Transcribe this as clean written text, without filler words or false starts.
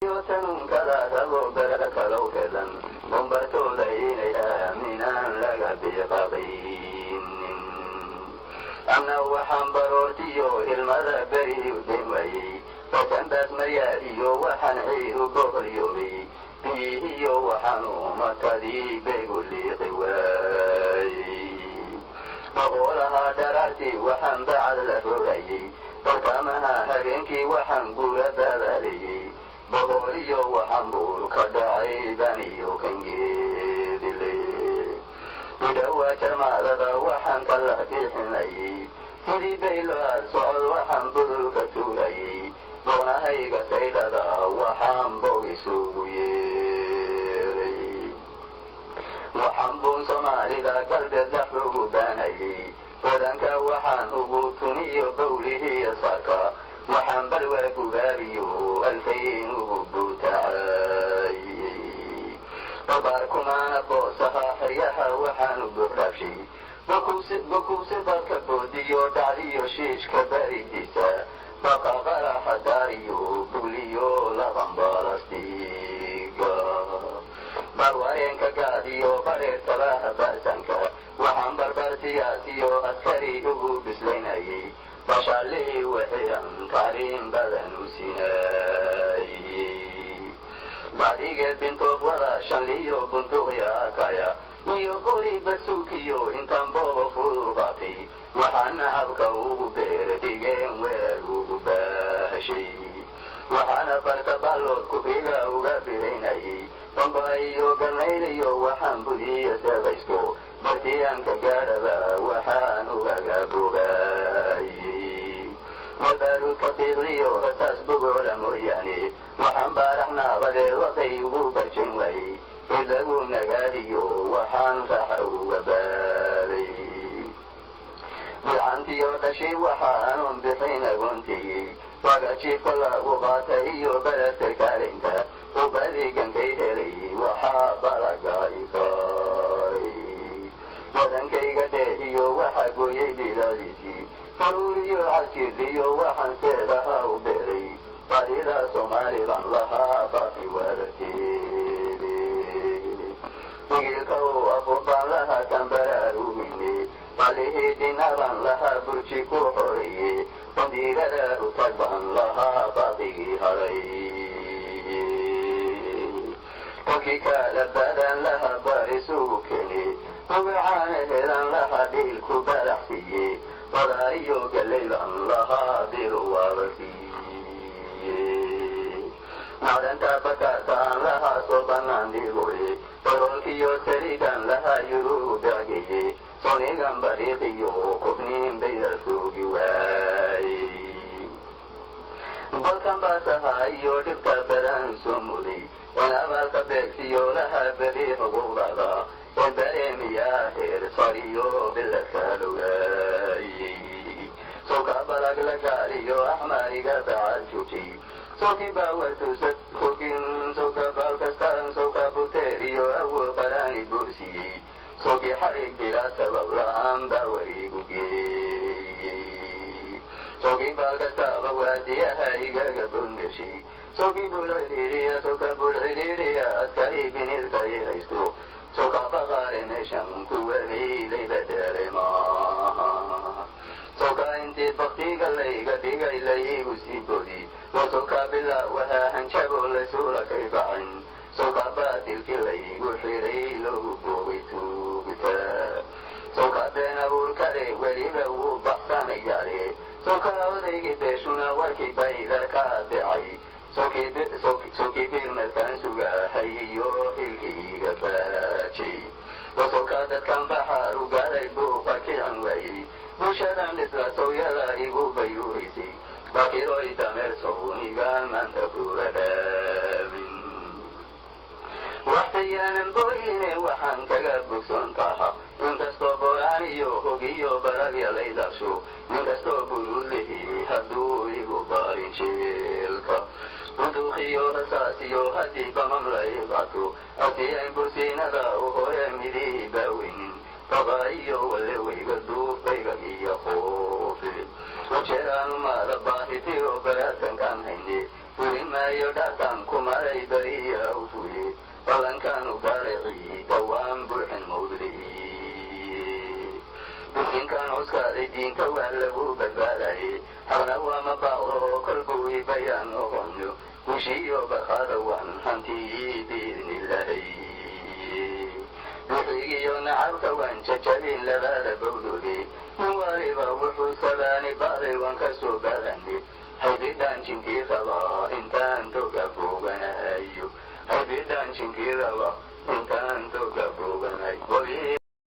Tanuunkada rabo barakalow helan bombartooda inay aaminaan laga biqaqaynin. Anna waxaan baroortiyo ilmada beri u den waayey, basanbaas maryaadiyo waxaan ciiru boqoryoobay, biyihiyo waxaan umatadii begu liiqi waayey. Boqolaha dharaartii waxaan bacad la rogayey, bartamaha habeenkii waxaan gura babaalayey, boqoliyo waxaan buur ka dhacay baniyo kangeedile. Bidhawa jarmaadada waxaan kala bixinayey, sidii baylo aad socod waxaan budulka tuurayey, doonahayga saydhada waxaan bog isugu yeeray. Waxaan buun Soomaalida galbeed dax ugu baanayey, wadanka waxaan ugu tuniyo bawlihiyo saaka, waxaan balwaa gubaabiyo alfayn ugu buutacayey. Babaar kumaana boosaha xeryaha waxaanu buuxdhaafshay, bakuusi dadka boodiyo dhacdiyo shiishka baridiisa, baqa qaraxa daariyo bugliyo laqambalastiga, barwareenka gaadiyo bareer tabaha ba'sanka, waxaan barbar siyaasiyo askari ugu bislaynayey, bashaalihii waxiran tacliim badan u siinaayey. Bacdigeed bintoob wada shanliyo bunduuqya akaya iyo qori basuukiyo intaan booba fudul qaatay, waxaana habka ugu beera dhigeen weerar ugu baahshay. Waxaana barta ballood kufriga uga biraynayey, bamba iyo garnayliyo waxaan budiya seebaysto, bartiyaanka gaadhaba waxaan ugaga bogaayey. Mabaaruudka qiiqliyo rasaas bogoola mooyaane, waxaan baaraxnaabadeed waqay ugu barjan waayey, id lagu nagaadiyo waxaan raaxa uga baaday. Bilcantiyo dhashay waxa aanun bixin agoonteeyey, wagajiifka lagu qaatay iyo balasterkaalinka ubadigankay helay, waxaa balaga ikaaray. Wadankayga dheehiyo waxaa gooyey bilaadiisii, faruuriyo casjirliyo waxaan seedaha u beeray, badida Soomaaliban lahaa baafi wadarteede. Digiilka u afur baan lahaa kan baraarugine, balihii dhinaban lahaa burji ku xoreeye, bandiirada utag baan lahaa baaqigii haray. Kolkii kala badan lahaa baar isugu kene, hugacaana helan lahaa dhiil ku balaxsiiye, wadaariyo galley baan lahaa bilu waaba siiye. Macdanta bakaarta aan lahaa soo bannaan dhigoye, baroolkiyo saliidan lahaa yuruu becgeye, sonigan bariiqiyo kufniin baydal suugi waayey. Bolkan baasaha iyo dhibka badan soo muday, in abaalka beegsiyo lahaa beri xuquuqdada, in bareemiyaa heer sariyo biladka dhowraayey. Sowka balag la gaaliyo axmaariga bacad joojay, sowkii baawartusad fogin, sowka baalkastaan, sowka buteeriyo awood qaraani buursiyey, sowkii xarig bilaa sabab la'aan baa warigu geeyey, sowkii baalkastaaba waadiyaha igaga bongeshay, sowkii bulciriiriya, sowka bulciriiriya askari binilka ihaysto, sowka baqaare meeshan kuwageylay badeelay maaha. Sowka intii baktiga layga dhigay laygu sii bodi, wasowka bilaawaha hanjabo laysuula kay bacin, sowka baatilkii laygu xiray loogu boogay tuugta, sowka been abuurkale weliba wuu baxsanayaale, sowka odaygii beeshuna warkii bayda ka adeecay, sowkii birmadkan sugahay iyo xilkayga baajay, wasowka dadkan baxaaru gaaray buuqa kican waayey, bulshadan isla sowyada igu bayuuraysay, bakiroy dameer sownigaan maanta kula dhaamin. Waxtayaanan booyine waxaan kaga bogsoon taha, inkastoo booraan iyo hogiyo baragya laydaasho, inkastoo buruudlihi hadduu igu baarin jiilka, bunduuqiyo rasaasiyo haddii bamam lay qaato, asiyayn bursiinada u hore midihii baaweynin, baqa iyo waleweyga duufbayga iyo qoofi, wajeeraanu maada baahitiro baraadkankaan hayne, furi maayo dhaartaan kuma Ballankaanu gaalay ciidda waan buuxin mawdli. Bisinkaan cuskaaday diinta waa lagu badbaadaye, xaqna waa ma baaqdo kolbuu bayaan noqonyo, gushiyo barqaada waan hantiyi biidnillaahi. Bixigiyo nacabka waan jajabin labada bowdoode, nin waliba wuxuu sabaani baaday waan ka soo baarande, haybidhaan jinkiira.